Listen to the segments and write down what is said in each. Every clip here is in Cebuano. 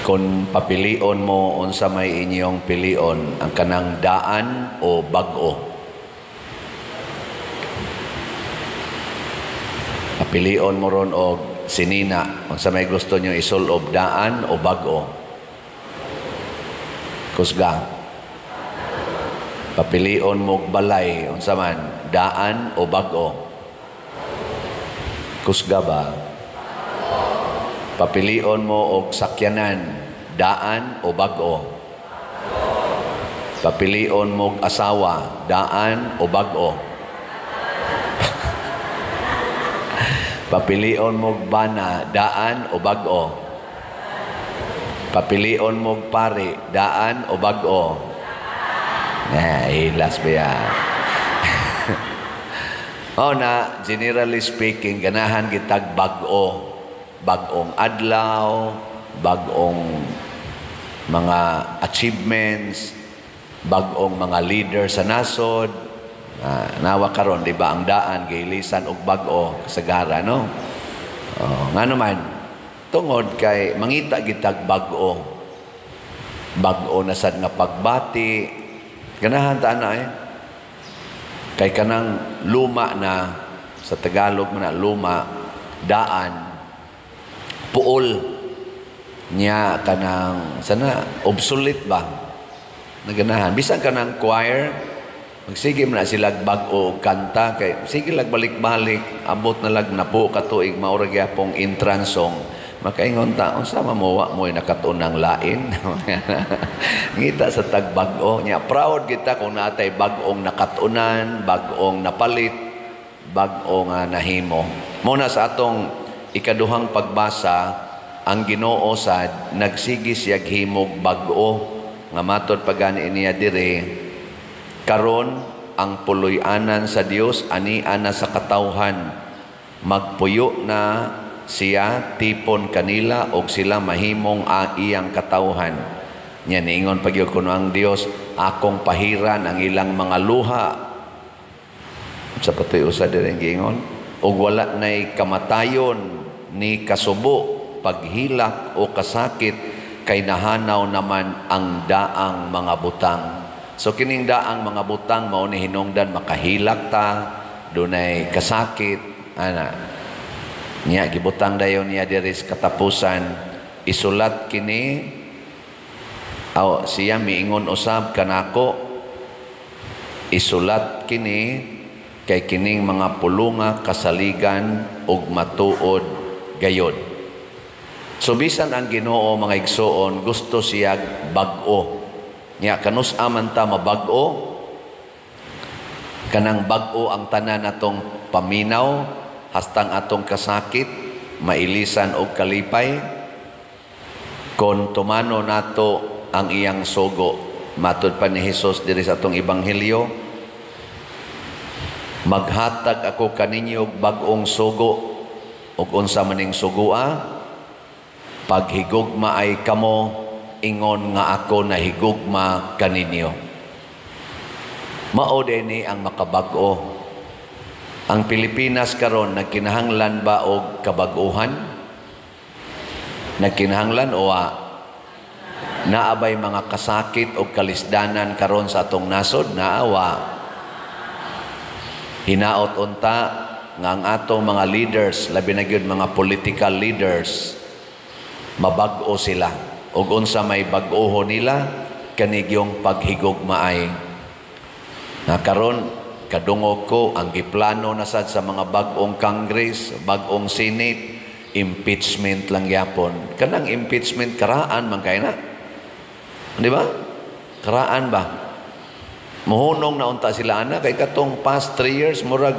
Kung papilion mo, unsa may inyong pilion, ang kanang daan o bag-o? Papilion mo ron og sinina, unsa may gusto nyo isulob, daan o bag-o? Kusga. Papilion mo og balay, unsa man, daan o bag-o? Kusga ba? Papilion mo og sakyanan, daan o bag-o? Papilion mo og asawa, daan o bag-o? Papilion mo og bana, daan o bag-o? Papilion mo og pari, daan o bag-o? Na, ilas ba yan? O na, generally speaking, ganahan kitag bag-o. Bag-ong adlaw, bag-ong mga achievements, bag-ong mga leader sa nasod. Nawa karon, di ba, ang daan gilisan og bag-o kasagara, no? Oh, nga naman, tungod kay mangita gitag bag-o. Bag-o na sad nga pagbati. Ganahan ta na eh. Kay kanang luma na, sa Tagalog man na luma, daan, puol niya, kanang sana obsolete ba naganahan. Bisan kanang choir, magsige man na sila bag-o og kanta kay sige lag balik-balik, abot na lag napo ka tuig, mao ra gyapong entrance song. Makaingon ta, unsa man mo, wa mo'y nakatun-ang lain? Ngita sa tag bag-o niya. Proud kita kung natay bag-ong nakat-unan, bag-ong napalit, bag-o nga nahimo. Muna sa atong ikaduhang pagbasa, ang Ginoo sad nagsige siyag himog bag-o nga matod pagani niya dire, karon ang puloy-anan sa Dios ani ana sa katawhan, magpuyo na siya tipon kanila og sila mahimong iyang katawhan. Nya niingon pa gyud kuno ang Dios, akong pahiran ang ilang mga luha. Sa patuy usa dire giingon, og wala nay kamatayon ni kasubo, paghilak o kasakit, kay nahanaw naman ang daang mga butang. So kining daang mga butang mao ni hinungdan makahilak ta, dunay kasakit ana. Niya gibutang dayon niya diri sa katapusan, isulat kini aw siya miingon usab kanako, isulat kini kay kining mga pulunga kasaligan ug matuod gayod. So bisan ang Ginoo, mga igsoon, gusto siya bag-o. Nya kanus-a man ta mabag-o? Kanang bag-o ang tanan atong paminaw, hastang atong kasakit mailisan og kalipay kon tumano nato ang iyang sugo. Matud pa ni Hesus diri sa atong ebanghelyo, maghatag ako kaninyo og bag-ong sugo. Ug unsa maning sugoa? Paghigugma ay kamo ingon nga ako nahigugma kaninyo. Mao dinhi ang makabag-o. Ang Pilipinas karon nagkinahanglan ba og kabag-ohan? Nagkinahanglan o wa? Naabay mga kasakit og kalisdanan karon sa atong nasod? Naawa. Hinaot unta nga ang atong mga leaders, labi na gyud mga political leaders, mabag-o sila. Ug unsa may bag-oho nila, kanigyong paghigugmaay. Nga karon kadungog ko ang giplano na sad sa mga bag-ong Congress, bag-ong Senate, impeachment lang gyapon. Kanang impeachment karaan man kay na. Di ba? Karaan ba? Muhunong na unta sila ana kay katong past 3 years murag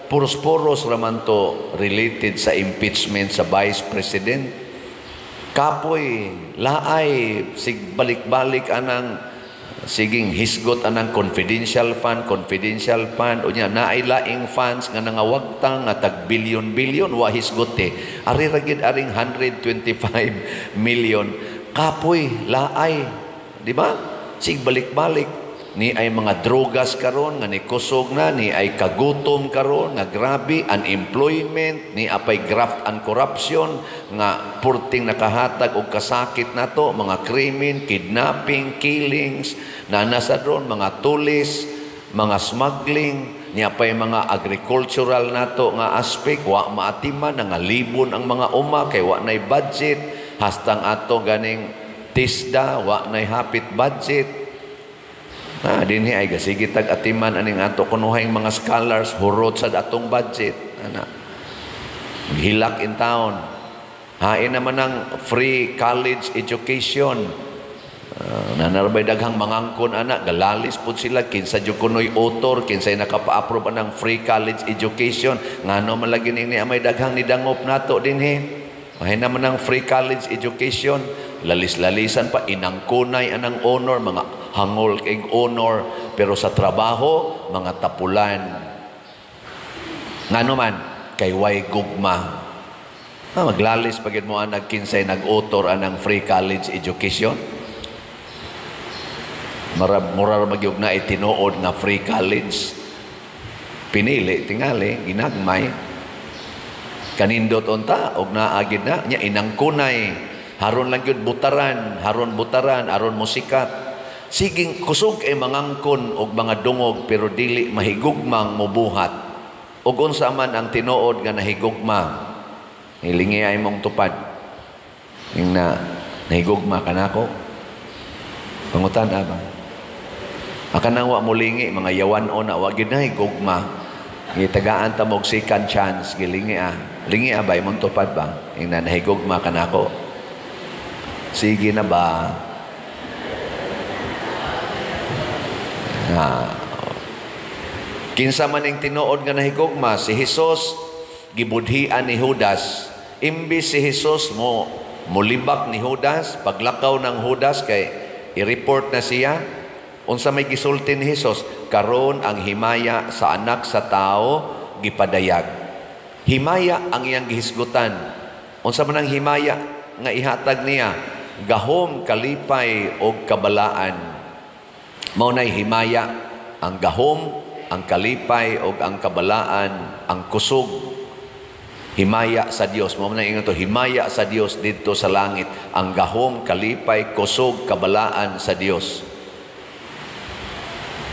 puros-puros raman to related sa impeachment sa Vice President. Kapoy, laay, sig balik-balik anang siging hisgot anang confidential fund, confidential fund, unya naay laing funds nga nangawagtang nga tag billion-billion wa hisgot eh. Ari ra gid aring 125 million. Kapoy, laay, di ba? Sig balik-balik. Ni ay mga drogas karon nga ni kusog na, ni ay kagutom karon nga grabe, unemployment, ni apay graft and corruption nga purting nakahatag og kasakit nato, mga krimen, kidnapping, killings, na nasa dron mga tulis, mga smuggling, ni apay mga agricultural nato nga aspect wa maatiman, nga libon ang mga uma kay wa nay budget, hastang ato ganing TISDA wa nay hapit budget. Na dinhi ay gasige tag atiman aning ato kunuhay mga scholars, hurot sad atong budget ana. Hilak in town. Hain naman ang free college education. Nanarbay daghang mangangkon ana, galalis pud sila kinsa jud kunoy author, kinsay nakapa-approve anang free college education. Ngano man lagi ni may daghang nidangop nato dinhi. Hain naman ang free college education, lalis-lalisan pa inangkunay anang honor, mga hangol kay honor, pero sa trabaho mga tapulan. Ngano man kay way gugma. Maglalis pagid mo ang nagkinsay nag-author anang free college education. Mura magyug na itinuod nga free college. Pinili tingali ginagmay. Kanindot unta og naagid na nya inangkunay, haron lang gyud butaran, haron butaran aron musikat. Siging kusog ay mangangkon og mga dungog pero dili mahigugmang mobuhat. Og unsa man ang tinuod nga nahigugma, hilingi ay mong tupad. Ing na nahigugma kanako. Pangutan ba? Akanang wa molingi mga yawan-on na wa gid nahigugma. Gitagaan ta mog second chance, gilingi ah. Lingi ah ba imong tupad ba? Ing na nahigugma kanako. Sige na ba? Kinsa man ing tinuod nga nahigugma, si Hesus gibudhian ni Judas. Imbis si Hesus mo mulibak ni Judas, paglakaw ng Judas kay i-report na siya. Unsa may gisulti ni Hesus, karon ang himaya sa anak sa tao gipadayag. Himaya ang iyang gihisgutan. Unsa man ang himaya nga ihatag niya? Gahom, kalipay og kabalaan. Mao nay himaya, ang gahom, ang kalipay og ang kabalaan, ang kusog. Himaya sa Dios. Mao man ingon to, himaya sa Dios didto sa langit, ang gahom, kalipay, kusog, kabalaan sa Dios.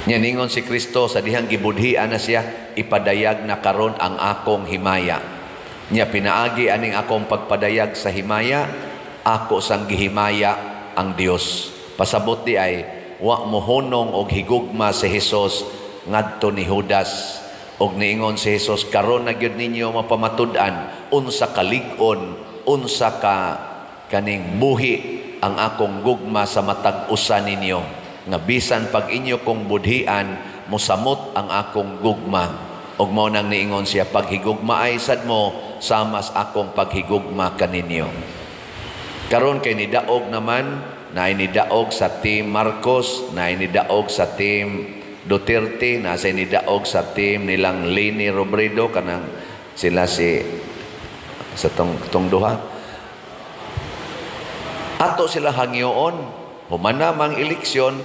Nya ningon si Kristo sa dihang gibudhian na siya, ipadayag na karon ang akong himaya. Nya pinaagi aning akong pagpadayag sa himaya, ako sang gihimaya ang Dios. Pasabot di ay wa mohunong og higugma si Hesus ngadto ni Judas. Og niingon si Hesus, karon na gyud ninyo mapamatud-an unsa kalig-on, unsa ka kaning buhi ang akong gugma sa matag usa ninyo. Nga bisan pag inyo kong budhian, mosamot ang akong gugma. Og mao nang niingon siya, paghigugma ay sad mo, samas akong paghigugma kaninyo. Karon kay nidaog naman, na nidaog sa team Marcos, na nidaog sa team Duterte, na sa nidaog sa team nilang Leni Robredo, kanang sila si sa tong duha. Ato sila hangyoon, humana mang eleksyon,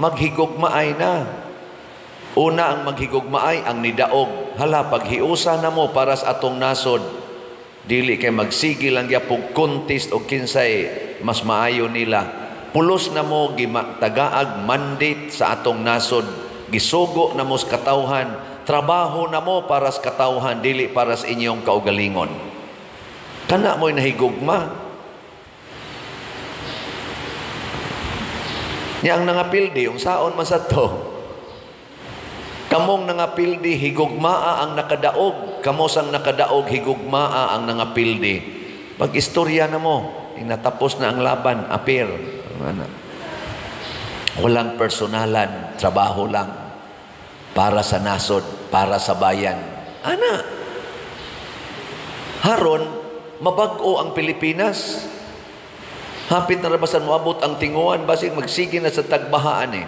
maghigugmaay na. Una ang maghigugmaay ang nidaog. Hala, paghiusa na mo para sa atong nasod. Dili kay magsige lang gyapog contest o kinsay mas maayo nila. Pulos na mo tagaag mandate sa atong nasod. Gisugo na mo sa katawhan. Trabaho na mo para sa katawhan, dili para sa inyong kaugalingon. Kana mo'y nahigugma. Nya ang nangapildi, yung saon man sa to. Kamong nangapildi, higugmaa ang nakadaog. Kamo sang nakadaog, higugmaa ang nangapildi. Pag-istorya na mo, inatapos na ang laban, apir. Walang personalan, trabaho lang. Para sa nasod, para sa bayan. Ana, haron, mabag-o ang Pilipinas. Hapit na rabasan moabot ang tinguan, basig magsige na sa tagbahaan eh.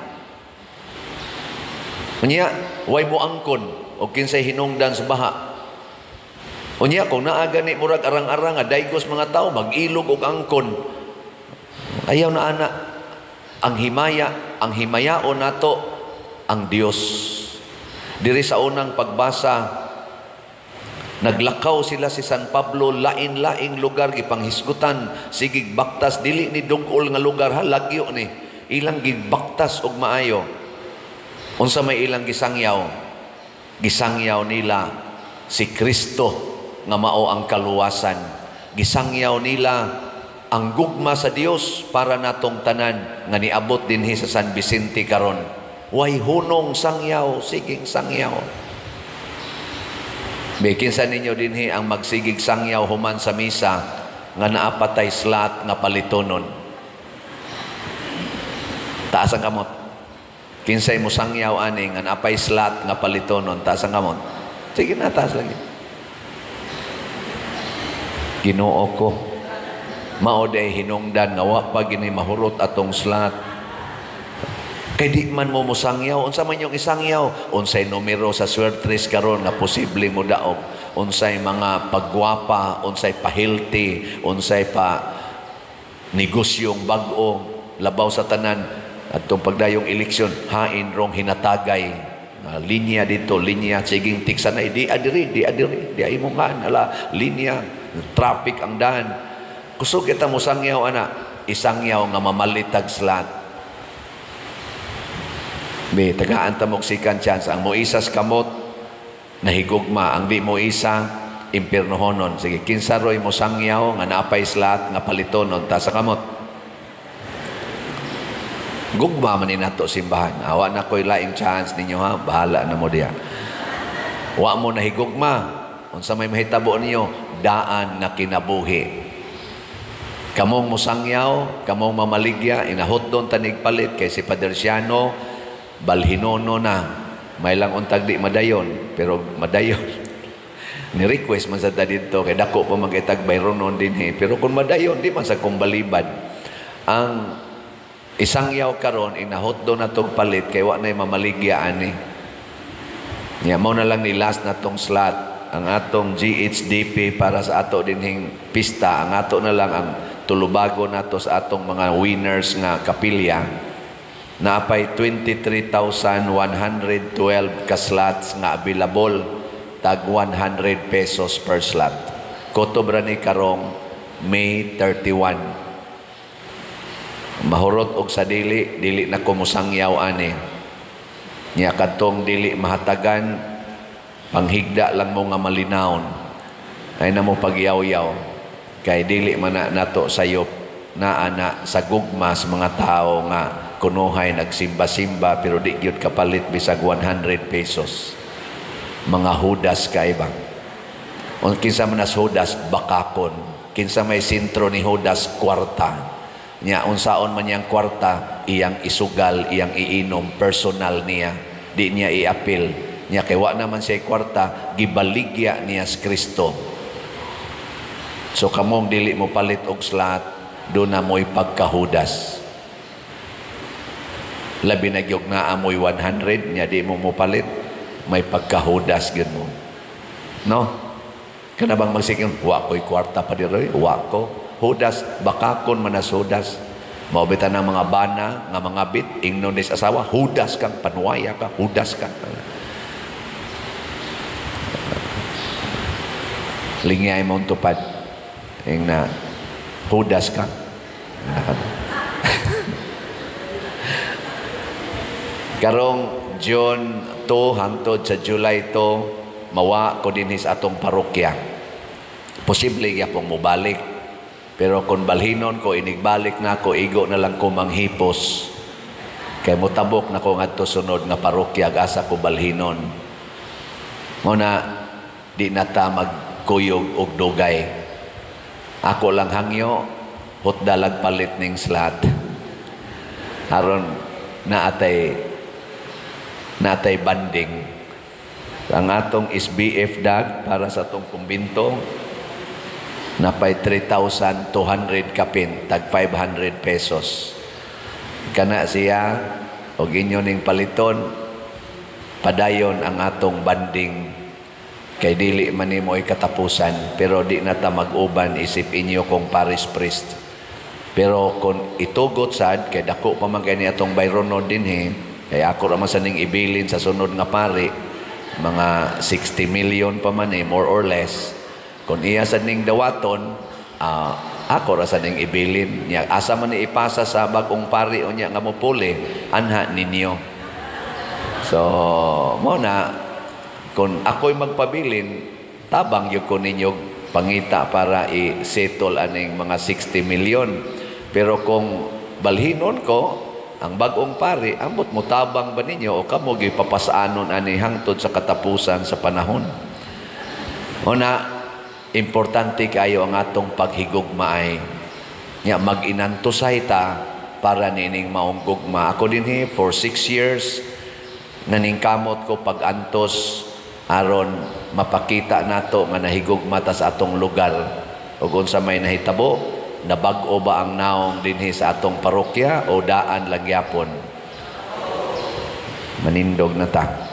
Unya, way mo angkon o kinsay hinungdan sa baha. Unya, kung naa gani murag arang-arang nga daygos mga tao, mag-ilog og angkon. Ayaw na ana. Ang himaya, ang himayaon nato ang Dios. Diri sa unang pagbasa, naglakaw sila si San Pablo lain-laing lugar, gipanghisgutan, sigig baktas, dili ni dugol nga lugar ha, lagyo ni. Ilang gibaktas og maayo. Unsa may ilang gisangyaw? Gisangyaw nila si Kristo nga mao ang kaluwasan. Gisangyaw nila ang gugma sa Dios para natong tanan nga niabot dinhi sa San Vicente karon. Way hunong sangyaw, siging sangyaw. Kinsa ninyo dinhi ang magsigig sangyaw human sa misa nga naapatay slot nga palitonon? Taas ang kamot. Kinsay mo sangyaw ani nga naapay slot nga palitonon? Taas ang kamot. Sige na, taas lagi. Ginoo ko. Mao day hinungdan nga wa pa gini mahurot atong slot. Kay di man mo mosangyaw, unsa man yung isangyaw, unsay numero sa swertres karon nga posible mo daog, unsay mga pagwapa, unsay pa-healthy, unsay pa negosyong bag-o, labaw sa tanan atong pagdayong eleksyon, hain rong hinatagay. Linya dito, linya, siging tiksan na, di adiri, di adiri, di ay mong ala, linya, traffic ang daan. Kusog kita mo sangyaw, ana, isangyaw nga mamalitag slot. Be, tagaan ta mog second chance. Ang moisas kamot, nahigugma. Ang di mo isa, impirnohonon. Sige, kinsa roy mo sangyaw nga naapay slot nga palitonon, ta sa kamot. Gugma man ni nato simbahan. Awa na ko'y laing chance ninyo ha. Bahala na mo diya. Wa mo nahigugma. Unsa may mahitabo niyo, daan nga kinabuhi. Kamong musangyaw, kamong mamaligya, inahotdon tanig palit kay si Padre Siano, balhinono na. May lang untag di madayon, pero madayon. Ni-request man sa ta dito, kay dako pa mag-itag bayronon din eh. Pero kung madayon, di man sa kumbalibad. Ang isangyaw karon inahotdon na tong palit, kay wa na'y mamaligya ani. Nya, mao na lang ni last na tong slot. Ang atong GHDP para sa ato dinhing pista, ang ato na lang ang tulubago nato sa atong mga winners nga kapilya, naapay 23,112 ka slots nga available, tag 100 pesos per slot. Kotobra ni karong May 31. Mahurot og sa dili, dili na ko mosangyaw ani. Nya kadtong dili mahatagan, panghigda lang mo nga malinawon. Ay na mo pagyaw-yaw. Kay dili man na nato sayop naa na sa gugma sa mga tao nga kunuhay nagsimba-simba pero di gyud kapalit bisag 100 pesos. Mga Judas kay ba? Kinsa man as Judas, bakakon. Kinsa may sentro ni Judas, kwarta. Nya unsaon man niyang kwarta, iyang isugal, iyang iinom, personal niya. Di niya iapil. Nya kay wa naman siya kwarta, gibaligya niya si Kristo. So kamong dili mo palit og slot, do na mo'y pagkahudas. Labi na gyud naa mo'y 100, nya di mo mopalit, may pagkahudas gyud mo. No? Kana bang magsiking, wa ko'y kwarta pa diroy, wa ko. Hudas, bakakon man as Hudas. Mao bitaw ng mga bana, nga mga bit, ingnon ni sa asawa, Hudas kang, panuwaya ka, Hudas ka. Lingyay mong tupad. Ing na, Hudas ka. Karong June 2 hangtod sa July 2, mawa ko dinhi sa atong parokya. Posible gyapong mobalik. Pero kung balhinon ko, inigbalik na ako, igo na lang ko manghipos. Kay motabok na ko ngadto sunod nga parokya, asa ko balhinon. Muna, di na ta magkuyog og dugay. Ako lang hangyo, hutdalag palit ning slot. Aron naatay banding. Ang atong SBF dag para sa atong kumbinto, napay 3,200 kapin, tag 500 pesos. Kana siya, og inyo ning paliton, padayon ang atong banding. Kay dili man nimo katapusan, pero di na ta mag-uban isip inyo kong parish priest. Pero kung itugot sad, kay dako pa man kay ni atong bayrono dinhi, Kaya ako ra man sa ning ibilin sa sunod nga pari, mga 60 million pa man eh, more or less. Kung iya sa ning dawaton, ako ra sa ning ibilin. Nya asa man ni ipasa sa bag-ong pari unya nga mopuli, anha ninyo. So, mo na kung ako'y magpabilin, tabang gyud ko ninyo pangita para i-settle aning mga 60 million. Pero kung balhinon ko, ang bag-ong pari, ambot mo tabang ba ninyo o kamo gyud papasanon ani hangtod sa katapusan sa panahon? Una, importante kayo ang atong paghigugmaay. Nya mag-inantusay ta para nining maong gugma. Ako dinhi for 6 years naningkamot ko pag-antos aron mapakita nato nga nahigugma ta sa atong lugar. Ug unsa may nahitabo, nabag-o ba ang naong dinhi sa atong parokya o daan lang gyapon? Manindog na ta.